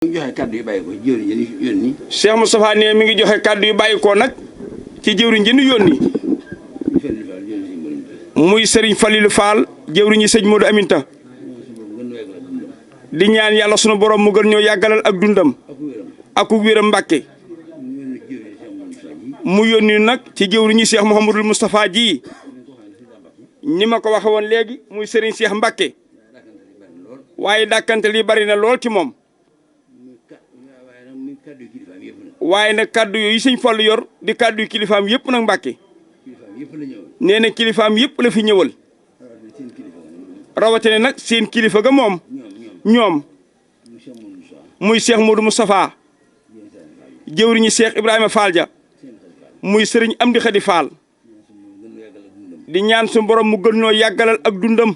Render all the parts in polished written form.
joxe kàddu yu bàyyi ko jëwriñ ji ñu yónni. Cheikh Moustapha ne mi ngi joxe kàddu yu bàyyi ko nag ci jëwriñ ji ñu yónni. muy Serigne Falilou Fall jëwriñu sëñ Modou Aminta. di ñaan yàlla sunu borom mu gën ñoo yàggalal ak dundam. ak wéram Mbàkke. mu yónni nag ci jëwriñu Cheikh Mouhamadul Moustapha ji. ni ma ko waxe woon léegi muy Serigne Cheikh Mbàkke. waaye dàkkante li bari na lool ci moom. waaye nag kaddu yooyu sëñ Fallu yor di kaddu yu kilifaam yëpp nag Mbàkke. nee na kilifaam yëpp la fi ñëwal. rawatina nag seen kilifa ga moom. ñoom. muy Cheikh Modou Moustapha. jëwriñu Cheikh Ibrahima Fall ja. muy Serigne Amdi Khady Fall. di ñaan su borom mu gën ñoo yàggalal ak dundam.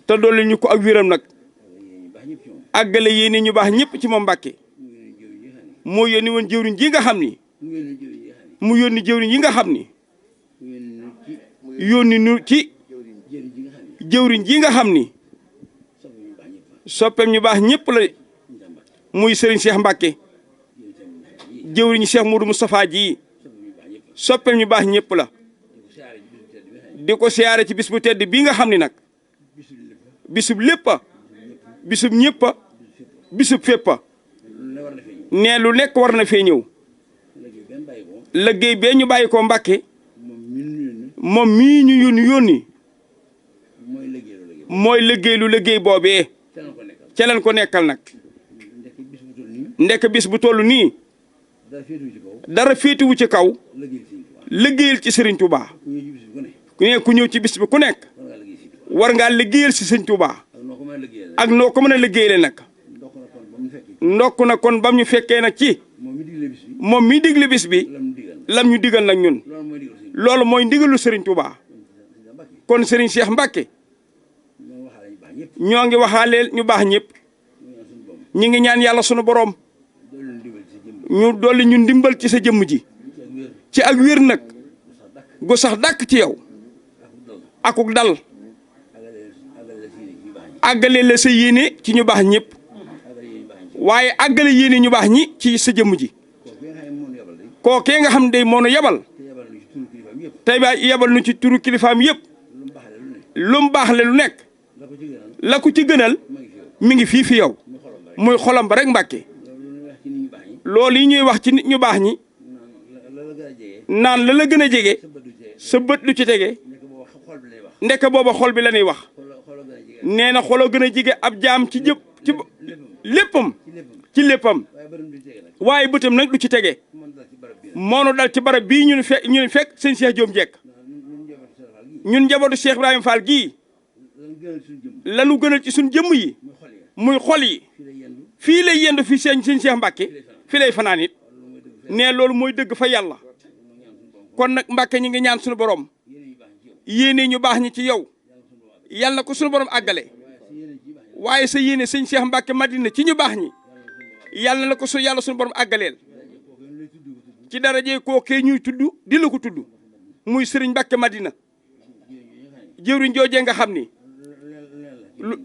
te dolli ñu ko ak wéram nag. àggale yéene ñu baax ñëpp ci moom Mbàkke. moo yónni woon jëwriñ ji nga xam ni. mu yónni jëwriñ yi nga xam ni. yónni nu ci jëwriñ ji nga xam ni. soppeem ñu baax ñëpp la. muy Serigne Cheikh Mbàkke. jëwriñ Cheikh Modou Moustapha ji. soppeem ñu baax ñëpp la. di ko siyaare ci bis bu tedd bii nga xam ni nag. bisub léppa bisub ñëppa bisub féppa nee lu nekk war na fee ñëw. liggéey bee ñu bàyyi ko Mbàkke. moom mii ñu yónni mooy liggéey boobee. ca leen ko nekkal nag. ndekk bis bu toll nii. dara féetuwu ci kaw. liggéeyal ci Serigne Touba. ku ñëw ci bis bi ku nekk. war ngaa liggéeyal si Serigne Touba. ak noo ko mën a liggéeyale nag. ndokk na kon bam ñu fekkee nag ci. moom mi digle bis bi. lam ñu digal nag ñun. loolu mooy ndigalu Serigne Touba. kon Serigne Cheikh Mbacke. ñoo ngi waxaaleel ñu baax ñëpp. ñi ngi ñaan yàlla sunu borom. ñu dolli ñu ndimbal ci sa jëmm ji. ci ak wér nag. gu sax dàkk ci yow. akuk dal. àggale la sa yéene ci ñu baax ñëpp. waaye àggale yéene ñu baax ñi ci sa jëmm ji. kookee nga xam ne moo nu yebal. tey ba yebal nu ci turu kilifaam yëpp. lu mu baax le lu nekk. la ko ci gënal. mi ngi fii fi yow. muy xolam ba rek Mbàkke. loolu yi ñuy wax ci nit ñu baax ñi. naan la gën a jege. sa bët lu ci tege. ndeke booba xol bi la ñuy wax. nee na xoloo gën a jege ab jaam ci jëpp ci léppam. ci léppam. waaye bëtam nag lu ci tege. moonu dal ci barab bii ñun fekk sëñ Cheikh Diom Jekk. ñun njabootu Cheikh Ibrahima Fall gii. lanu gënal ci suñ jëmm yi. muy xol yi. fii lay yendu fi sëñ Cheikh Mbacke. fii lay fanaan it. nee loolu mooy dëgg fa yàlla. kon nag Mbacke ñi ngi ñaan suñu borom. yéene ñu baax ñi ci yow. yàlla na ko suñu borom àggale. waaye sa yéene sëñ Cheikh Mbacke Madina ci ñu baax ñi. yàlla na ko yàlla suñu borom àggaleel. ci daraje kookee ñuy tudd di la ko tudd. muy Serigne Mbacke Madina. jëwriñ joojee nga xam ni.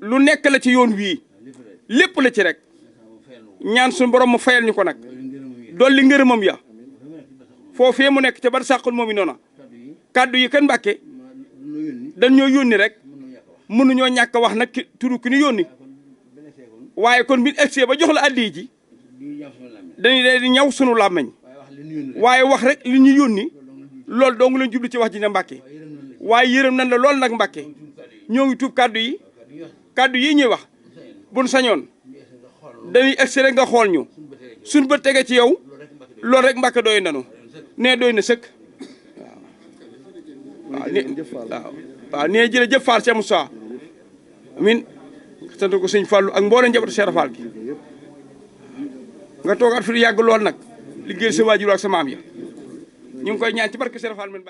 lu nekk la ci yoon wii. lépp la ci rek. ñaan suñu borom mu fayal ñu ko nag. dolli ngërëmam ya. foofee mu nekk ca bar sàqul moom i noona. kàddu yi kan Mbàkke. dañ ñoo yónni rek. mënuñoo ñàkk a wax nag turu ki ñu yónni. waaye kon bi egsee ba jox la addi ji. dañuy di ñaw sunu làmmeñ. waaye wax rek li ñu yónni. loolu dong lañ jublu ci wax ji ne Mbàkke. waaye yërëm nañ la lool nag Mbàkke. ñoo ngi tuub kàddu yi. kàddu yi ñuy wax. buñ sañoon. dañuy egsi rek nga xool ñu. suñ bët tege ci yow. loolu rek Mbàkke doy nanu. nee doy na sëkk. waaw nee jërëjëf Fall Cheikh Moussa. amin sant ko sëñ Fallu ak mboolem njabootu Cheikh Fall gi. nga toogaat fi lu yàgg lool nag. liggéey sa waajur ak sa maam ya. ñu ngi koy ñaan ci barke Cheikh Fall men